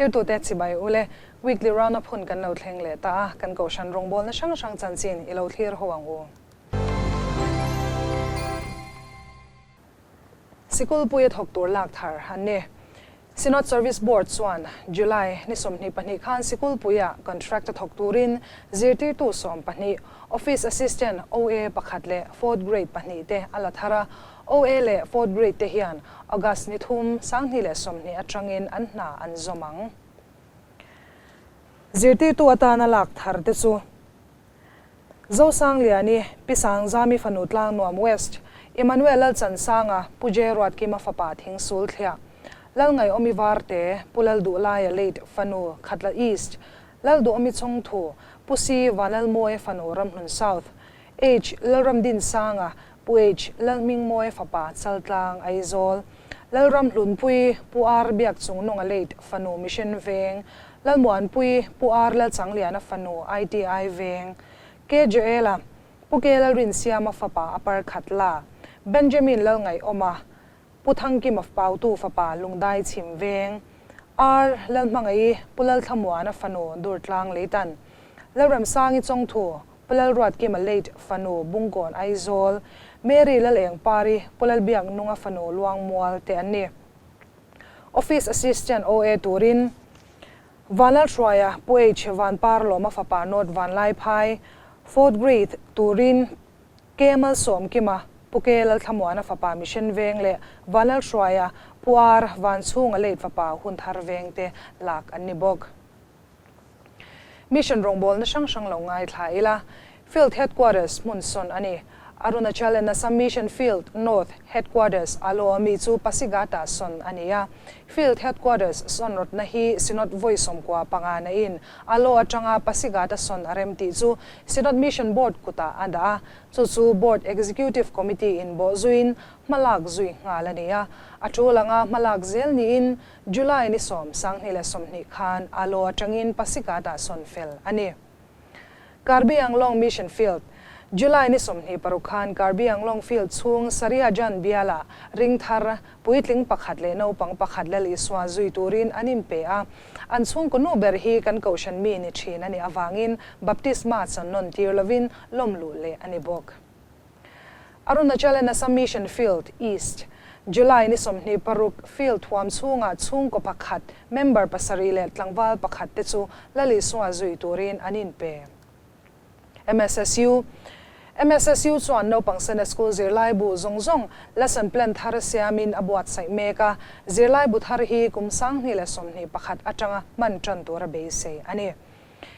Thirtute chibai ule, Weekly Roundup hun kan lo thleng leh ta a, kan kohhran rawngbawlna hrang hrang chanchin i lo thlir ho ang u. Sikulpuia thawk tur lak thar an ni. Synod Service Board chuan July ni 22 khan Sikulpuia contract a thawk turin zirtirtu 12, Office Assistant, OA, pakhat leh Fourth Grade pahnih te a la thar a. OA leh Fourth Grade te hian August ni 3, 2020 atangin an hna an zawm ang. Zirtirtu atana lak thar te chu Zosangliani, Pi Sangzami fanu Tlangnuam West, Emmanuel Lalchansanga, Pu J Ruatkima fapa Thingsul Thliah, Lalngaihawmi Varte, Pu Lalduhlaia Late fanu Khatla East, Lalduhawmi Chawngthu, Pu C Vanlalmawia fanu Ramhlun South, H Lalramdinsanga, Pu H Lalhmingmawia fapa Chaltlang Aizawl, Lalramhlunpui, Pu R Biakchungnunga Late fanu Mission Veng, Lalmuanpui, Pu R Lalchangliana fanu ITI Veng, K Joela, Pu K Lalrinsiama fapa Upper Khatla, Benjamin Lalngaihawma, Pu Thangkima Pautu fapa Lungdai Chhim Veng, R Lalhmangaih, Pu Lalthlamuana fanu Durtlang Leitan, Lalramsangi Chawngthu, Pu Lalruatkima Late fanu Bungkawn Aizawl, Mary Lalengpari, Pu Lalbiaknunga fanu Luangmual te an ni. Office Assistant, OA, turin Vanlalhruaia, Pu H Vanparlawma fapa North Vanlaiphai, Fourth Grade turin K Malsawmkima, Pu K Lalthlamuana fapa Mission Veng leh Vanlalhruaia, Pu R Vanchhunga Late fapa Hunthar Veng te lak an ni bawk. Mission rawngbawlna hrang hrang lo ngaithla ila, Field Headquarters hmun sawn a ni. Arunachal and Assam Mission Field, North, Headquarters, Alo ami chu Pasighat-ah sawn a ni a. Field Headquarters sawn rawtna hi Synod vawi 95 na in Alo atanga Pasighat-a sawn a rem tih chu Synod Mission Board kutah a dah a. Chu chu Board Executive Committee in bawh zuiin hmalak zui nghal a ni a. A tul anga hmalak zel niin July ni 10, 2020 khan Alo atangin Pasighat-ah sawn fel a ni. Karbi Anglong Mission Field, July ni 26 khan Karbi Anglong Field chhung Sariajan biala ring thar puitling pakhat leh naupang pakhat Lal Isua zui turin an inpe a. An chhungkaw nu ber hi kan kohhran mi ni thin a nih avangin baptisma chan nawn tir lovin lawm luh leh a ni bawk. Arunachal and Assam Mission Field, East, July ni 26 Field thuam chhungah chhungkaw pakhat member pasarih leh tlangval pakhat te chu Lal Isua zui turin an inpe. MSSU MSSU chuan naupang Sena School zirlai bu zawng zawng lesson plan thar siamin a buatsaih mek a, zirlai bu thar hi kum 2021 atanga hman tan tur a beisei a ni.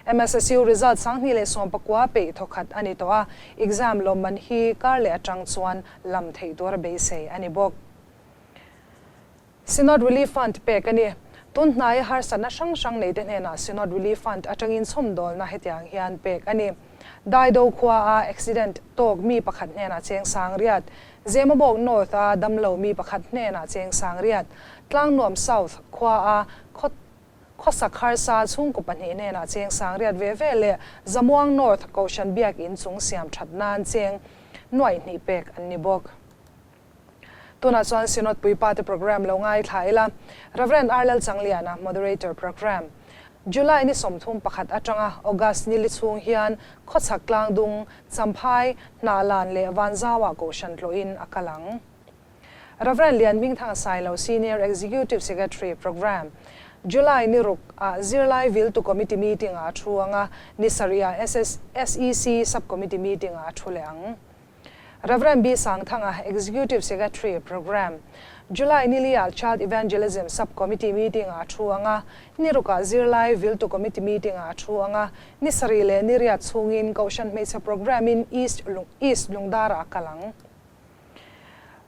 MSSU result 2019 peih thawkhat a ni tawh a, exam lawmman hi kar leh atang chuan lam theih tur a beisei a ni bawk. Synod Relief Fund pek a ni. Tun hnai harsatna hrang hrang nei te hnenah Synod Relief Fund atangin chhawmdawlna hetiang hian pek a ni. Daido khua a accident tawk mi pakhat hnenah cheng 8000, Zemabawk North a damlo mi pakhat hnenah cheng 8000, Tlangnuam South khua a khaw khawsak harsa chhungkaw pahnih hnenah cheng 8000 ve ve leh Zamuang North Kohhran biak in chung siam that nan cheng 200 pek an ni bawk. Tunah chuan Synod Puipa te program lo ngaithla ila, Reverend R Lalchangliana Moderator Program. July ni 31 atanga August ni li chhung hian khawchhak tlangdung, Champhai, Hnahlan leh Vanzawa Kohhran tlawhin a kal ang. Reverend Lian Hmingthang Sailo Senior Executive Secretary Program. July ni 6 a Zirlai Viltu Committee meeting a thu anga, ni sarih a SS SEC Sub-Committee meeting a thu leh ang. Reverend B Sangthanga Executive Secretary Program. July ni li a Child Evangelism Sub-Committee meeting a thu anga, ni 6 a Zirlai Viltu Committee meeting a thu anga, ni sarih leh ni riat chhungin Kohhran Hmeichhe Program in East East Lungdar a kal ang.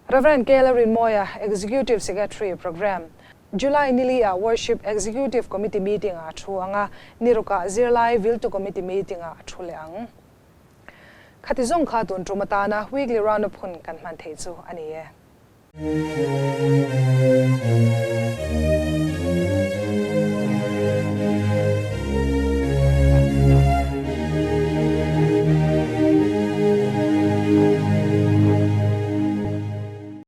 Reverend K Lalrinmawia Executive Secretary Program. July ni li a Worship Executive Committee meeting a thu anga, ni 6 a Zirlai Viltu Committee meeting a thu leh ang. Khati zawng kha tun tum atana weekly roundup hun kan hman theih chu a ni e.